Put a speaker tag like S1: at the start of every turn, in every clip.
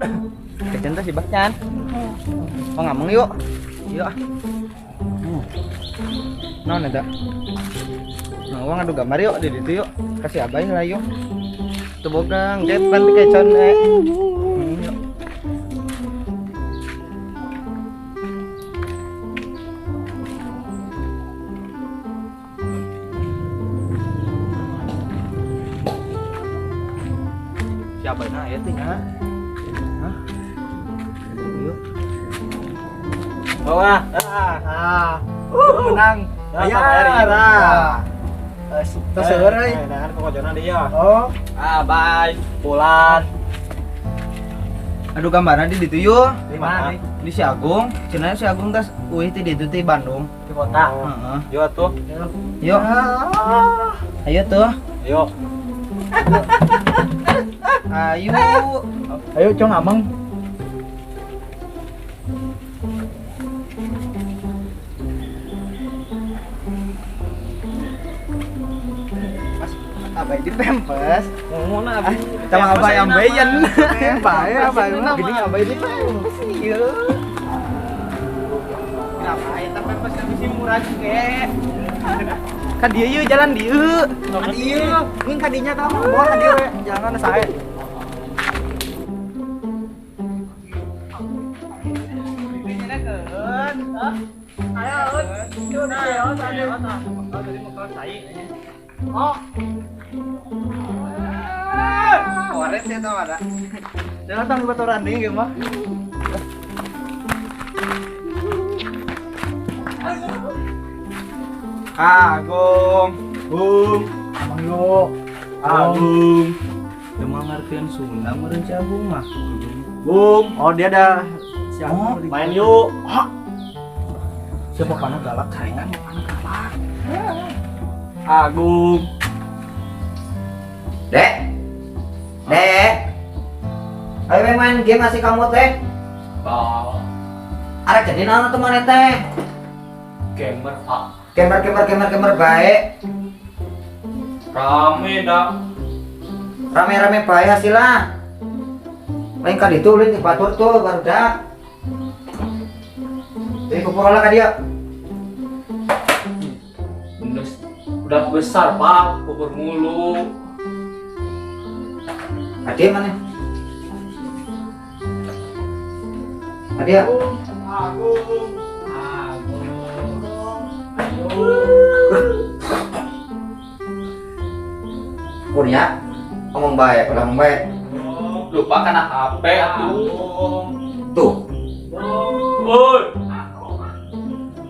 S1: Kecan teh si Bacan. Mau ngomong yuk. Yuk ah. Naon eta? Nah, uang adu gambar yuk di ditu yuk. Kasih abai lah yuk. Tuh bogang, jet nanti kecon eh. Yuk. Siapa nah ya teh? Hah? Yuk.
S2: Bawa.
S3: Ah.
S2: Menang.
S3: Bayar. Ah. Terus euy.
S2: Nah, pokoknya dia.
S3: Oh.
S2: Ah, bye. Pulang.
S1: Aduh gambarna di ditu yuk.
S2: Di mana?
S1: Di si Agung. Cenah si Agung tas uih ti ditu ti Bandung.
S2: Di kota.
S1: Heeh.
S2: Yo tuh.
S1: Yuk. Ayo tuh.
S2: Ayo.
S1: Ayo.
S3: Ayo cong amang.
S1: Mas, abai di pempes.
S2: Ngomong abi.
S1: Sama abai ambeien.
S3: Bae abai mah.
S1: Gini abai di pempes ieu. Kenapa aya teh pempes kan bisi murah ge. Ka dieu ieu jalan dieu.
S3: Ka dieu, ngin ka dinya tah mah bawa ka dieu we. Jangan sae.
S1: Oh. Kores ya tau ada.
S3: Jangan tang baturan deui ge mah.
S1: Agung, Bung,
S3: Amang yo.
S1: Agung. Cuma ngertiin Sunda meureun si Agung mah.
S2: Bung,
S3: Oh, dia ada si Agung.
S2: main yuk.
S3: Siapa panah galak saingan panah galak.
S2: Agung.
S4: Dek. Dek. Ayo main game masih kamu teh.
S2: Bah,
S4: Arek jadi naon atuh maneh teh?
S2: gamer Pak.
S4: Gamer gamer gamer gamer baik.
S2: Rame dah.
S4: Rame-rame baik hasilnya. Lain ka ditu ulin di batur tuh barudak. Jadi kumpul lah ka dia.
S2: Udah besar Pak, pupur mulu.
S4: Ade mana? Ade ya?
S2: Agung.
S4: Kurnia ngomong baik, udah ngomong baik.
S2: Lupa kena HP atuh.
S4: Tuh,
S2: Woi,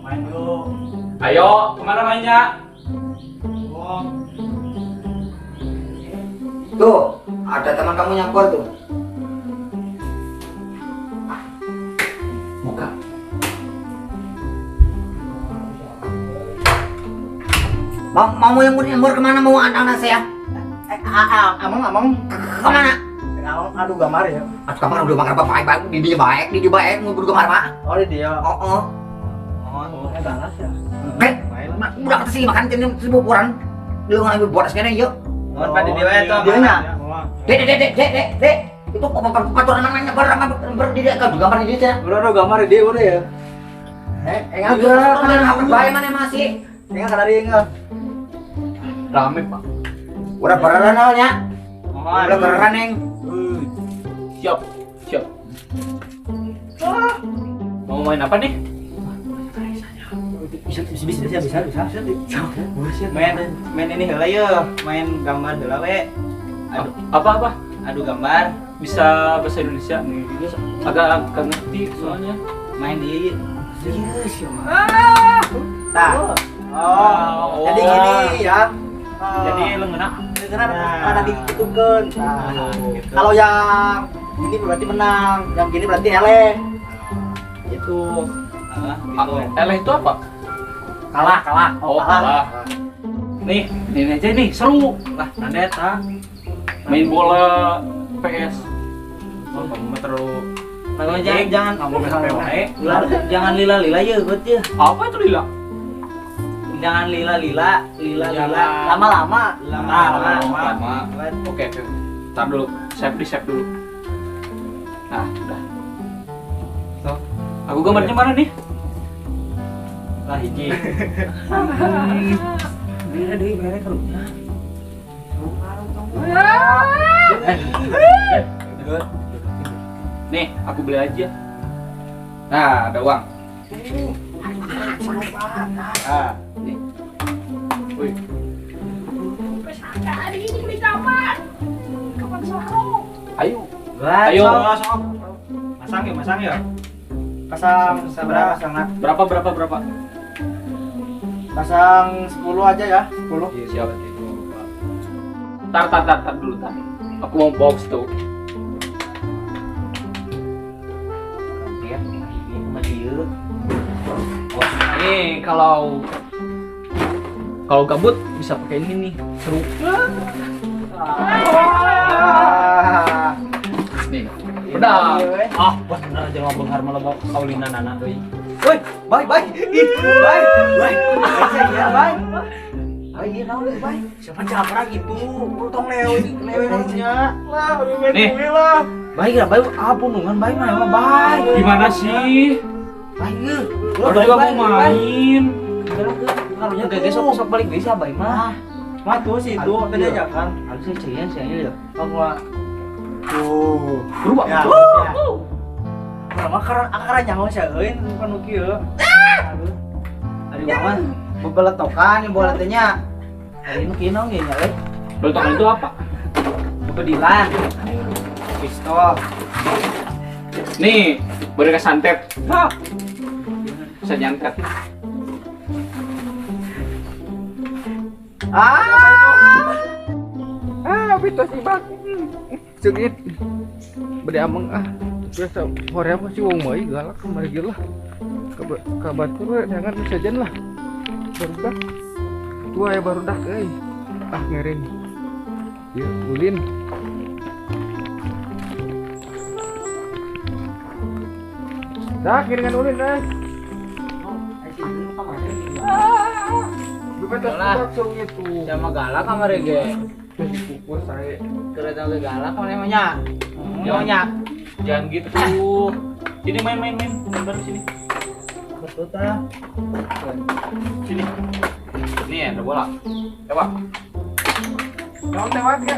S3: Main yuk.
S2: ayo kemana mainnya?
S4: tuh, ada teman kamu nyamper tuh. Muka. Mau mau yang nyamper kemana mau anak-anak saya?
S3: Amang amang.
S4: Kemana?
S3: Amang adu gambar ya.
S4: Aduh, kamar udah makan apa baik baik, di dia baik, di dia baik, mau gambar pak.
S3: Oh, di dia.
S4: Oh, oh.
S3: Oh, galas ya.
S4: Eh, udah kata sih makan ini sebuah lu ngambil bodas kene yuk.
S1: Mohon Pak di dieu we tuh.
S3: Dia nya.
S4: Dek, dek, dek, dek, dek, dek. Itu peraturan namanya barang di dia kalau gambar di dia.
S3: Udah ada gambar di dia udah ya. Eh, enggak gerak.
S4: Mana apa bae mana masih?
S3: Enggak kada dia enggak.
S2: Rame Pak.
S4: Udah beneran nya.
S1: Mohon.
S4: Udah beneran neng.
S2: Siap, siap. Mau main apa nih?
S3: Bisa bisa bisa bisa bisa.
S1: Main ini heula yeuh, main gambar heula we. Adu,
S2: Apa apa?
S1: adu gambar,
S2: Bisa bahasa Indonesia? Agak agak ngerti soalnya.
S1: main di ieu sih mah.
S3: Tah. Oh, jadi gini ya.
S2: Jadi lengeuna.
S3: Karena ada dihitungkeun. Nah, kalau yang ini berarti menang, yang gini berarti eleh. Itu
S1: Heeh, gitu.
S2: Eleh itu apa?
S3: kalah, kalah.
S2: Oh, kalah. Nih, ini aja nih seru. Lah, nanda main bola PS. Oh, kamu mah terlalu
S1: Kalau jangan jangan
S2: kamu main HP wae.
S1: jangan lila-lila yeuh gut yeuh.
S2: Apa itu lila?
S1: Jangan lila-lila, lila-lila.
S3: Lama-lama.
S1: Lama-lama.
S2: Lama. Oke, oke. Ntar dulu, save di save dulu. Nah, udah. So, aku gambarnya mana nih? Lah hiji.
S1: Bere deui bere karunya.
S2: Nih, aku beli aja. Nah, ada uang. Ah, nih. Wih. Ayo. Ayo.
S3: Masang yuk, masang yuk. Pasang berapa pasang?
S2: Berapa?
S3: Pasang 10 aja ya, 10.
S2: Iya, siap. Tar dulu, tar. Aku mau box tuh.
S1: Ya, ini maju.
S2: Oh, ini kalau gabut bisa pakai ini nih, seru. Nih, pedang.
S3: Ah, wah bener aja ngomong benghar malah kaulina nana euy.
S4: Woi, bye bye. Ih, bye. Bye. Ya, bye. Bye, ieu naon deui, bye.
S3: Siapa japrak itu? Tong lewe naonnya.
S1: Lah,
S2: nih.
S1: Lah. Bye, lah, bye. Ah, punungan bye mah emang bye.
S2: Gimana sih?
S4: Bye euy.
S2: Baru juga mau main.
S1: Karunya gak sok balik bisa bye mah.
S3: Mah tuh sih itu tadi ajakan.
S1: Harusnya ceyan sih ya.
S3: Kamu tuh.
S2: Berubah.
S3: Ya. Mah karena nyaho sih euy bukan nu kieu.
S1: Aduh. Ari mah bebeletokan yang bola teh nya. Ari nu kieu naon ge nya euy?
S2: Beletokan itu apa?
S1: Bebedilan. Pistol.
S2: Nih, boneka santet. Hah. Bisa nyantet.
S1: Ah, itu sih bang. Cengit. Bade ameng ah. Biasa hoream sih wong mah galak kamari ge lah. Ka batur jangan sajen lah. Barudak. Tua ya barudak euy. Ah ngeren. Ya ulin. Dah ngiringan ulin euy.
S2: Lah,
S1: sama galak kamari ge.
S2: Dipukul saya.
S1: Kereta ge galak mana emangnya? Nyonya.
S2: Jangan gitu. Sini main. Gambar sini.
S1: Betul ta.
S2: Sini. Nih ada bola. Coba.
S1: Kamu tewak ya?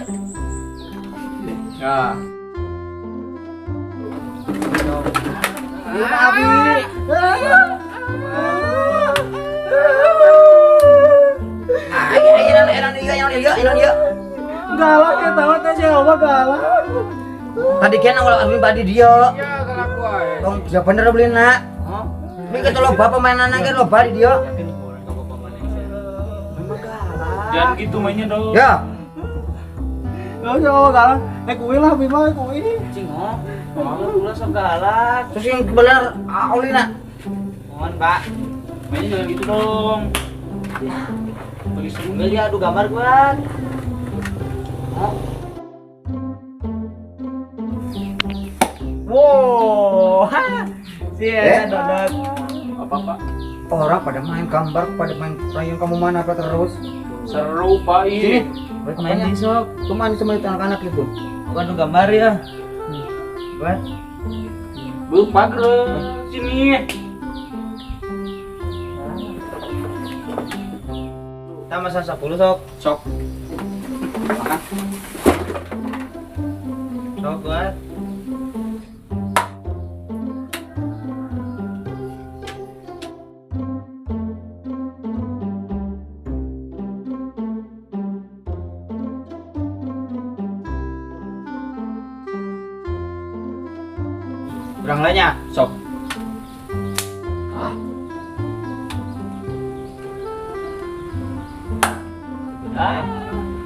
S2: Ya.
S1: Abi.
S3: Galak ya tahu teh siapa galak.
S4: Tadi kan awal abi badi dia.
S2: Iya galak wae.
S4: Tong ya bener beli nak. Ini kita loba pemainan kan loba di dia.
S2: Jangan gitu mainnya dong.
S4: Ya.
S3: Enggak usah galak. Eh kuwi lah Bima kuwi.
S1: Cing oh. Ulah sok galak.
S4: Terus yang bener auli nak.
S1: Mohon, Pak.
S2: Mainnya jangan gitu dong. Lagi seru
S1: nih adu gambar gua. Oh. Wow. Si eta dodot.
S2: Apa, Pak?
S4: Orang pada main gambar, pada main rayon kamu mana apa terus?
S2: Seru, Pak.
S4: Sini.
S1: Main di sok.
S4: Tuh main sama itu anak-anak itu.
S1: Bukan adu gambar ya. Buat.
S2: Bu, pager. Sini.
S1: Kita masang 10 sok.
S2: Sok. Makan.
S1: Sok gua. Kurang lainnya.
S2: Sok.
S1: Ah.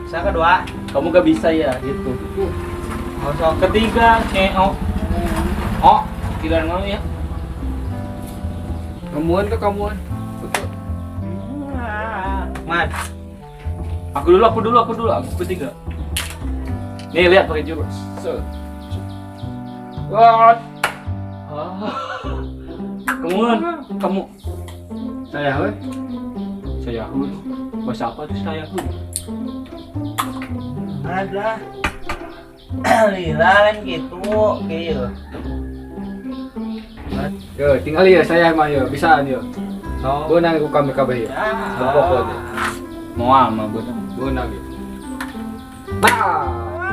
S1: Saya kedua.
S2: Kamu gak bisa ya gitu.
S1: Oh, sok.
S2: Ketiga, oh. Oh, giliran kamu ya.
S5: Kamuan tuh kamuan. Betul.
S1: Mat.
S2: Aku dulu, aku ketiga. Nih lihat pakai jurus. So. What? Ah. Kamuan, kamu.
S5: Saya we.
S2: Saya hu. Bahasa apa tuh saya hu?
S3: Ada. Lila lain gitu, kieu.
S1: Yo, tinggal ya saya mah yo, bisaan yo.
S2: So,
S1: Beunang ku kami kabeh yo. Pokoknya.
S2: Moal mah beunang.
S1: Beunang yo. Bah.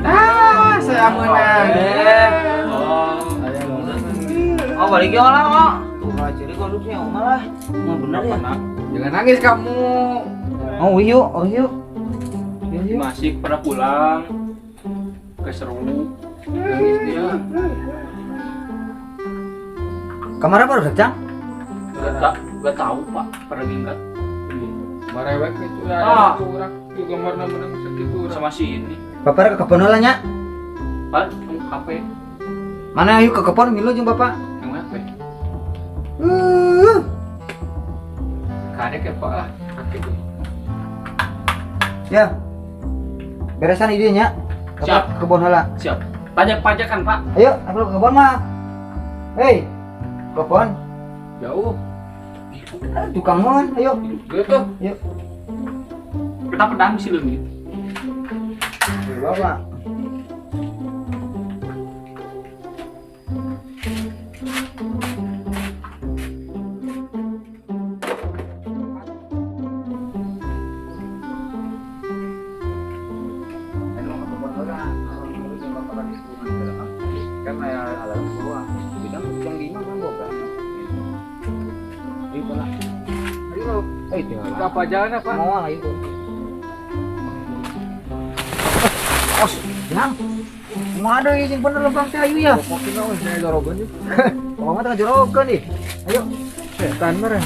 S1: Ah, saya menang.
S2: Oh,
S1: Saya menang.
S3: Oh, balik yo lah, oh. Tuh, jadi kondusnya omah lah. Mau bener ya?
S1: Jangan nangis kamu.
S4: Oh, yuk, oh yuk.
S2: Masih pada pulang. Keseru.
S1: Nangis dia.
S4: Kemarin baru datang?
S2: Gak tahu Pak, pada minggat.
S1: Marewek itu ya,
S2: Ah.
S1: itu orang juga marna menang segitu orang.
S2: Sama si ini.
S4: Bapak ke kebun lah nya.
S2: Pak, HP.
S4: Mana ayo ke kebun ngilu jeung bapak.
S2: Yang HP.
S1: Kadek ya Pak lah, kaki tuh.
S4: Ya. Beresan idenya. Bapak
S2: Siap.
S4: ke kebun heula.
S2: Siap. Pajak-pajakan, Pak.
S4: Ayo, aku ke kebun mah. Hei. Kebun.
S1: Jauh.
S4: Tukang mon, ayo.
S1: Gitu.
S4: Yuk.
S2: Kita pedang sih leungit.
S4: Bapak.
S1: Apa jalan apa?
S4: Mau lah itu. Os, jang. Mau ada yang bener lempang teh ayu ya.
S1: Pokoknya oh, saya jorogan yuk.
S4: Pokoknya tengah jorogan nih. Ayo.
S1: Setan merah.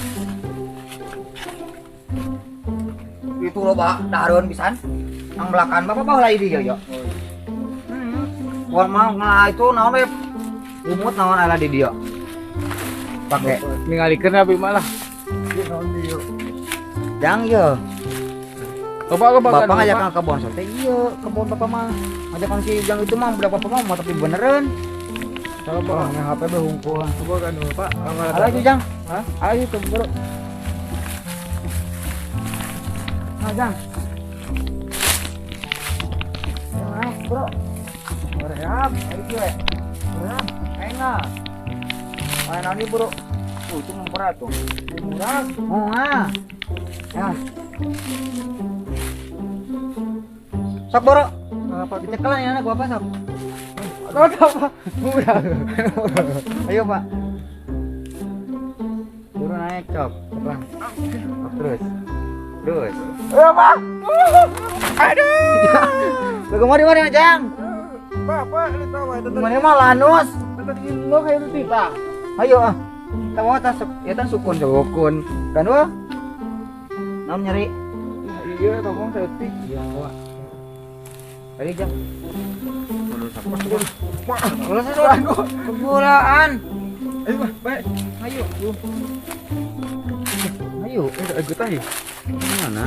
S4: Itu loh Pak, dahareun pisan. Ang belakang bapak bawa lah ini yo yo. Pohon mau ngelah itu naon we. Lumut naon ala di dia. Pakai.
S1: Ningalikeun abi malah.
S4: Jang yo.
S1: Bapak
S4: Bapak ngajak ke kebun sote iya, kebun bapak mah. Ngajakan si Jang itu mah budak bapak mah mau tapi beneran.
S1: Kalau Pak nge HP behungkul. Coba kan Pak.
S4: Ala itu Jang.
S1: Hah? Ayo tuh bro.
S4: Nah, Jang. Naik, bro. Reap, ayo gue. Reap, enak. Main ini, bro. Itu murah tuh.
S1: Murah.
S4: Murah. Ya. Sok bro.
S1: Apa
S4: Dicekelan ya anak bapak sok.
S1: Apa? Murah.
S4: Ayo Pak. Buru naik sok. Pelan. Sok terus. Terus.
S1: Ayo Pak. Aduh.
S4: Bagaimana mana Jang?
S1: Bapak, lu tahu itu
S4: Mana mah lanus.
S1: Lo kayak itu tah.
S4: Ayo ah. Kita mau tas ya tan sukun sukun. Kan wah. Naon nyeri?
S1: Iya, tolong setik.
S4: Iya, Pak. Ayo Jang. Kebulaan.
S1: Ayo, Pak. Baik.
S4: Ayo. Ayo.
S1: Ikut aja.
S4: Mana?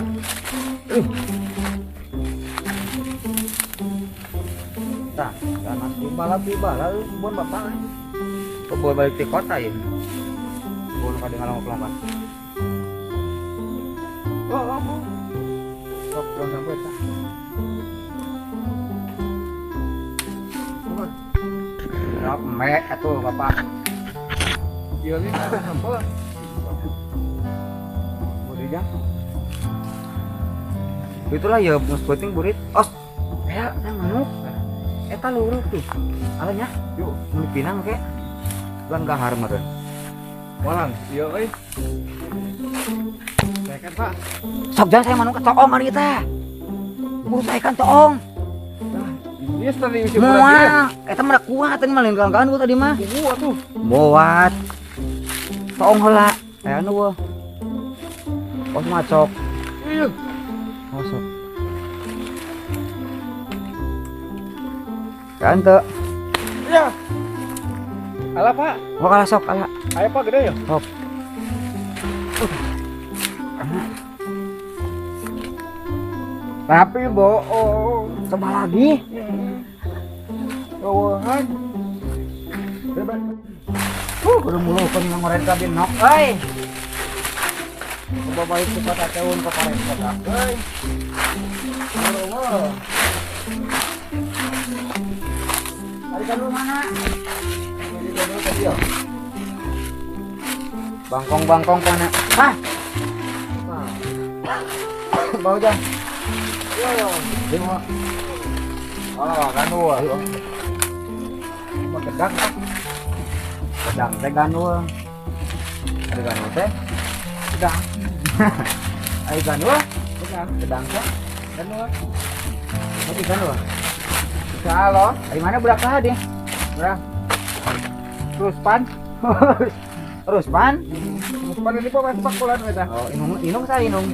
S4: Tah, ganas bala kebun bapak. Kebun balik ke kota ya. Kebun kadi ngalong-lompat.
S1: Oh, oh. Sok pulang sampai tah.
S4: Mek atuh bapak.
S1: Iya ini ada sampel.
S4: Boleh jang. Itulah ya bos penting burit. Os. Ya, yang manuk. Eta luruh tuh. Alanya, yuk mau pinang kek. Bukan gahar meureun.
S1: Walang, iya euy. Saya kan Pak.
S4: Sok jangan saya manuk toong ari teh. Buru saya kan toong.
S1: Ini tadi isi murah.
S4: Moal, eta mah kuat tadi mah lenggang gua tadi mah.
S1: Kuat tuh.
S4: Buat. Toong heula. Aya nu weuh. Os macok.
S1: Iya.
S4: Masuk. Kan teu.
S1: Iya. Alah Pak.
S4: Gua kalah sok alah.
S1: Ayo Pak gede ya.
S4: Sok.
S1: Tapi bohong.
S4: Coba lagi.
S1: Kawahan. Bebas.
S4: Kudu mulu kan ngoren kabeh nok euy. Coba balik ke kota Teun ke Paren kota. Euy. Halo. Ari gandul mana? Gandul tadi ya. Bangkong-bangkong mana? Hah? Bau jang. Yo. Lima.
S1: Ah, gandul. Mah gedang.
S4: Gedang teh gandul. Ada gandul teh? Gedang. Ayo gandul? Gedang. Gedang teh? Gandul. Tapi gandul.
S1: Halo.
S4: Dari mana budak saha deh?
S1: Budak. Ruspan.
S4: Ruspan?
S1: Ruspan ini pemain sepak bola eta.
S4: Oh, inung inung saha inung?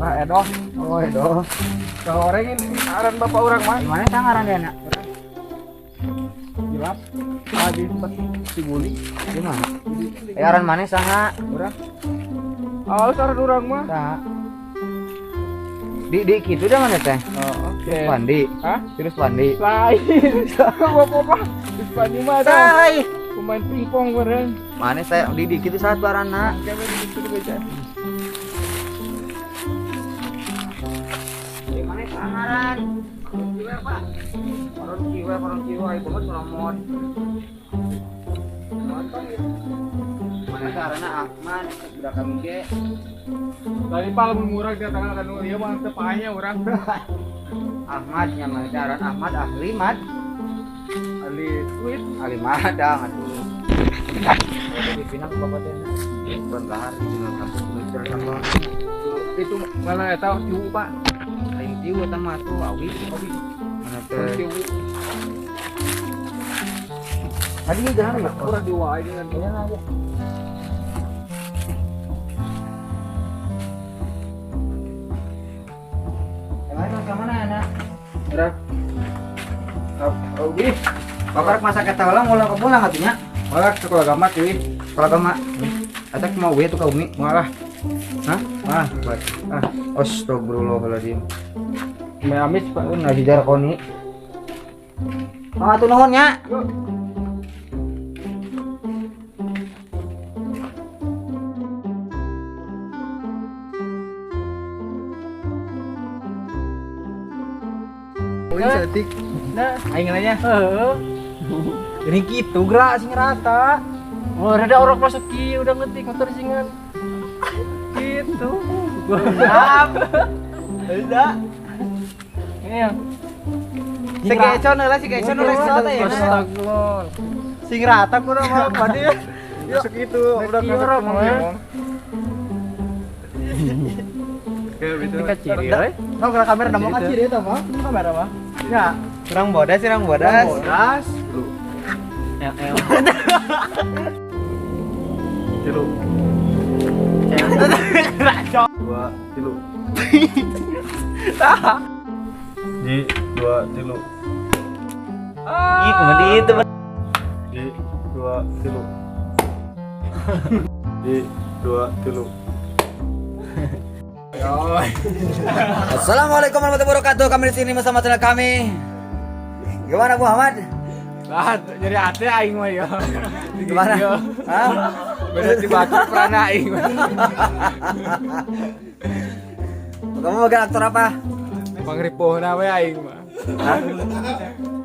S1: Wah, Edo.
S4: Oh, Edo.
S1: Kalau orang ini ngaran bapak orang mah.
S4: Di mana tah ngaran dia, nak?
S1: Jelas. Lagi sempat dibully.
S4: Di mana? Aran mana saha?
S1: Urang. Oh, saran urang mah.
S4: Saha? Di kitu dah mana teh?
S1: Oh, oke.
S4: Terus Pandi.
S1: Hah?
S4: Terus Pandi.
S1: Lain. Bapak mah. Terus Pandi mah dah. Pemain pingpong bareng.
S4: Mana saya di kitu saat barana. Di mana saharan? Kiwe, Pak. Orang kiwe, ayo banget promot. Mana karena Ahmad budak kami ge.
S1: Tadi Pak lamun murah dia tangan anu ieu mah teu paehnya urang.
S4: Ahmad nya mah ngaran Ahmad ahli mad.
S1: Ahli tweet,
S4: ahli madang atuh. Dipinang bapak teh. Bukan lahar dina kampung Twitter sama.
S1: Itu mana eta tiu Pak.
S4: Lain tiu eta mah atuh awi.
S1: Awi.
S4: Mana teh?
S1: Tiu.
S4: Tadi jalan ya?
S1: Kurang diwai dengan
S4: jalan aja. Emang ke mana anak?
S1: Udah. Oke.
S4: Bapak masak eta ulang ulang ke pulang atunya.
S1: Malah sekolah agama cuy.
S4: Sekolah agama. Eta mau we tuh ka Umi.
S1: Malah.
S4: Hah?
S1: Ah,
S4: buat. Ah, astagfirullahaladzim.
S1: Me amis Pak.
S4: Oh, ngaji jarkoni. Mangga nuhun nya.
S1: Cantik.
S2: Nah,
S1: aing nanya.
S2: Heeh.
S4: Ini gitu gerak sing rata.
S2: Oh, rada orang masuk ki udah ngerti motor singan. Gitu.
S3: Siap. Udah.
S2: Iya.
S3: Sing gecon heula, sing gecon ulah rata ya.
S2: Astagfirullah.
S3: Sing rata kurang mah padi.
S1: Masuk itu udah
S2: orang
S1: ngomong.
S2: Kecil ya.
S3: Tau gerak kamera nemu kacir eta mah. Kamera mah. Ya, kurang bodas, kurang bodas.
S1: Bodas.
S2: LL.
S1: Tilu. Dua, tilu. Di, dua, tilu.
S2: Ih, kumaha itu.
S1: Di, dua, tilu. Di, dua, tilu.
S4: Assalamualaikum warahmatullahi wabarakatuh. Kami di sini bersama channel kami. Gimana Bu Ahmad?
S1: Lah, nyeri hati aing mah ya.
S4: Gimana? Hah?
S1: Beda dibatu peran aing.
S4: Kamu bagian aktor apa?
S1: Pangripuhna we aing mah.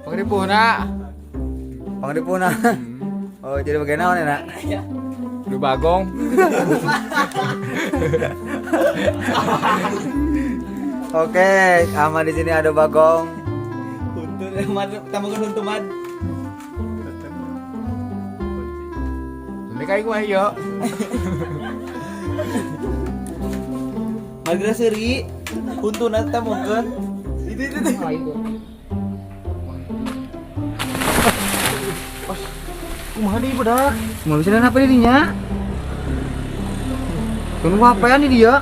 S1: Pangripuhna.
S4: Pangripuhna. Oh, jadi bagian naon ya, Nak?
S1: Du Bagong.
S4: Oke, Ahmad di sini ada Bagong.
S3: Untuk tambahkan untuk mad.
S1: Ini kayak gue yo.
S3: Magra seri, untuk nanti tambahkan. Itu.
S1: Kumaha deui budak?
S4: Mau bisa apa dirinya? Tunggu apa ya nih dia?